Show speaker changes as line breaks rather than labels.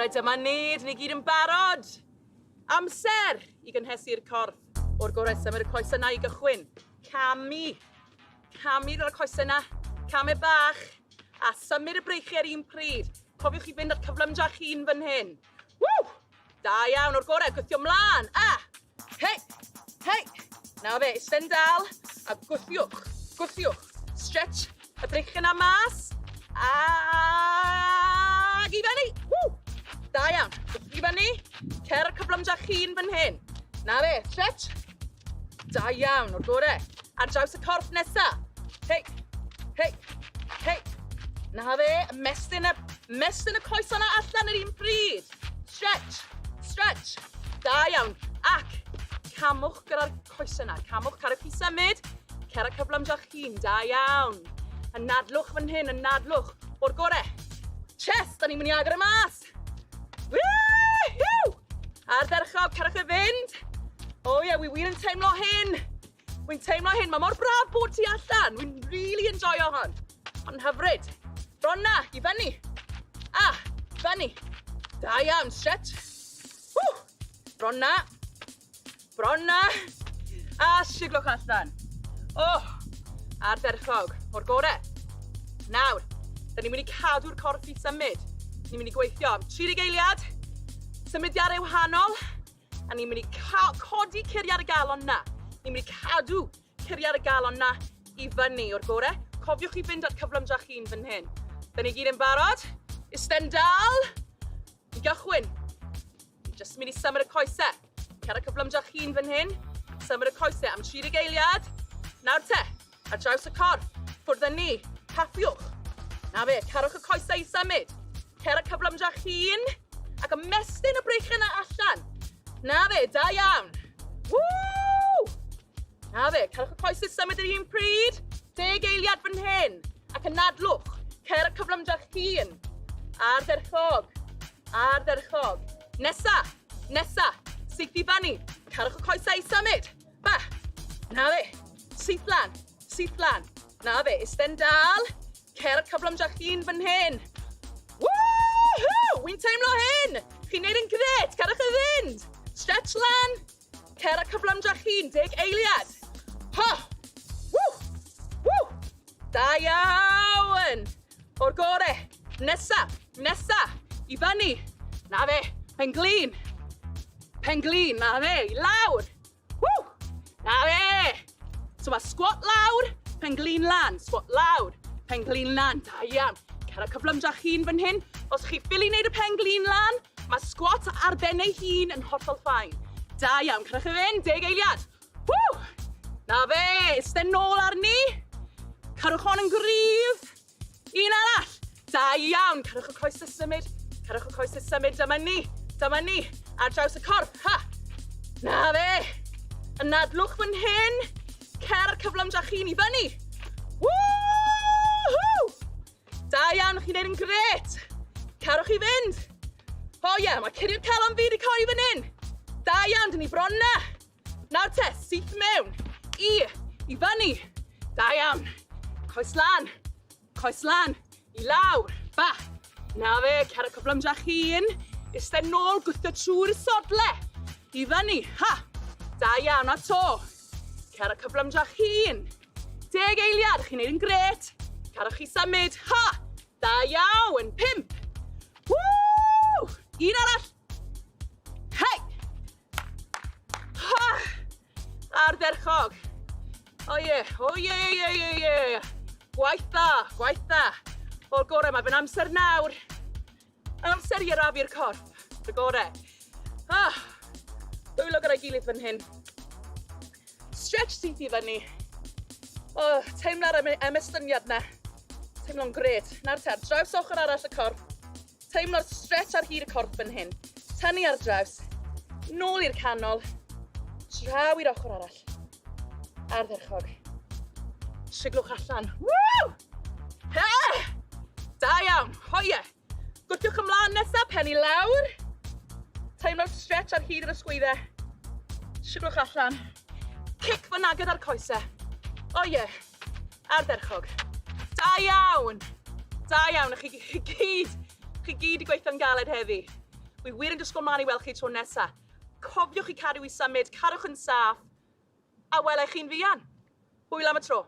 gorau, dyma ni, dyn ni gyd yn barod. Amser i gynhesu'r corff. O'r gorau, symud y coesau na i gychwyn. Camu. Camu gyda'r coesau na. Camu bach. A symud y breichiau ar un pryd. Cofiwch i fynd at cyflymdrach chi'n fan hyn. Woo! Da iawn, o'r gorau, gwthio mlaen. A! Hei! Hei! Na fe, isten dal a gwthiwch, gwthiwch. Stretch y breichiau na mas. Ag i fyny! Woo! Da iawn. Gwthio i fyny. Cer y cyflymdra chi'n fan hyn. Na fe, stretch. Da iawn, o'r gore. Ar draws y corff nesa. Hei, hei, hei. Na fe, ymestyn y, ymestyn y coes yna allan yr un pryd. Stretch, stretch. Da iawn. Ac camwch gyda'r coesau yna. Camwch, cadwch chi symud. Cer y cyflymdra chi'n. Da iawn. Anadlwch fan hyn, anadlwch. O'r gore. Chest, da ni'n mynd i agor y mas. Woohoo! Ardderchog, cerwch i fynd. O ie, wi wir yn teimlo hyn. Wi'n teimlo hyn. Mae mor braf bod ti allan. Wi'n really enjoyo hon. Ond hyfryd. Bron na, i fyny. A, fyny. Da iawn, stretch. Woo! Bron na. Bron na. A siglwch allan. Oh, ardderchog. O'r gore. Nawr, da ni'n mynd i cadw'r corff i symud. Ni'n mynd i gweithio am 30 eiliad, symudiadau wahanol, a ni'n mynd i codi curiad y galon na. Ni'n mynd i cadw curiad y galon na i fyny o'r gore. Cofiwch i fynd at cyflymdra chi'n fan hyn. Da ni gyd yn barod? Isten dal! I gychwyn. Ni jyst mynd i symud y coesau. Cer y cyflymdra chi'n fan hyn. Symud y coesau am 30 eiliad. Nawr te, ar draws y corff. Ffwrdd â ni. Caffiwch. Na fe, carwch y coesau i symud. Cer y cyflymdra chi'n ac ymestyn y breichiau yna allan. Na fe, da iawn. Woo! Na fe, cerwch y coesau symud yr un pryd. Deg eiliad fan hyn. Ac anadlwch. Cer y cyflymdra'ch hun. Ardderchog. Ardderchog. Nesa. Nesa. Syth i fyny. Cerwch y coesau i symud. Ba. Na fe. Syth lan. Syth lan. Na fe. Isten dal. Cer y cyflymdra'ch hun fan hyn. Woohoo! Wy'n teimlo hyn! Chi'n neud yn gret! Cerwch i fynd! Stretch lan. Cer a cyflymdra chi'n deg eiliad. Ha! Woo! Woo! Da iawn! O'r gore. Nesa, nesa. I fyny. Na fe. Pen glin. Pen glin, na fe. I lawr. Woo! Na fe. So mae squat lawr, pen glin lan. Squat lawr, pen glin lan. Da iawn. Cer a cyflymdra chi'n fan hyn. Os chi ffili wneud y pen glin lan, Mae sgwat ar ben ei hun yn hollol fine. Da iawn, cerwch i fynd, deg eiliad. Woo! Na fe, isten nôl arni. Carwch hon yn gryf. Un arall. Da iawn, carwch y coesau symud. Carwch y coesau symud, dyma ni, dyma ni. Ar draws y corff, ha! Na fe. Anadlwch fan hyn. Cer cyflymdra chi'n i fyny. Woo-hoo! Da iawn, chi'n neud yn gret. Carwch chi fynd. O oh, ie, yeah, mae curiad calon fi wedi codi fan hyn. Da iawn, dyn ni bron na. Nawr te, syth mewn. I, i fyny. Da iawn. Coes lan. Coes lan. I lawr. Ba. Na fe, cer y cyflymdra chi'n. Isten nôl, gwthio trwy'r sodle. I fyny. Ha. Da iawn, a to. Cer y cyflymdra chi'n. Deg eiliad, chi'n neud yn gret. Carwch chi symud. Ha! Da iawn. Pump. Woo! Un arall. Hei! Ha! Ardderchog. O ie, o ie, ie, ie, ie. Gwaith dda, gwaith dda. O'r gorau, mae fe'n amser nawr. Amser i arafu'r corff. Y gore. Ah, dwylo gyda'i gilydd fan hyn. Stretch syth i fyny. Oh, teimlo'r ymestyniad na. Teimlo'n gret. Nawr te, ar draws ochr arall y corff. Teimlo'r stretch ar hyd y corff fan hyn. Tynnu ar draws. Nôl i'r canol. Draw i'r ochr arall. Ardderchog. Siglwch allan. Woo! He! Da iawn. Hoie. Gwthiwch ymlaen nesaf, pen i lawr. Teimlo'r stretch ar hyd yr ysgwyddau. Siglwch allan. Cic fy naged ar coesau. O oh, ie. Yeah. Ardderchog. Da iawn. Da iawn. Chi gyd, chi gyd i gweithio'n galed heddi. Wi wir yn disgwyl mlaen i weld chi tro nesa. Cofiwch i cadw i symud, cadwch yn saff, a welai chi'n fuan. Hwyl am y tro.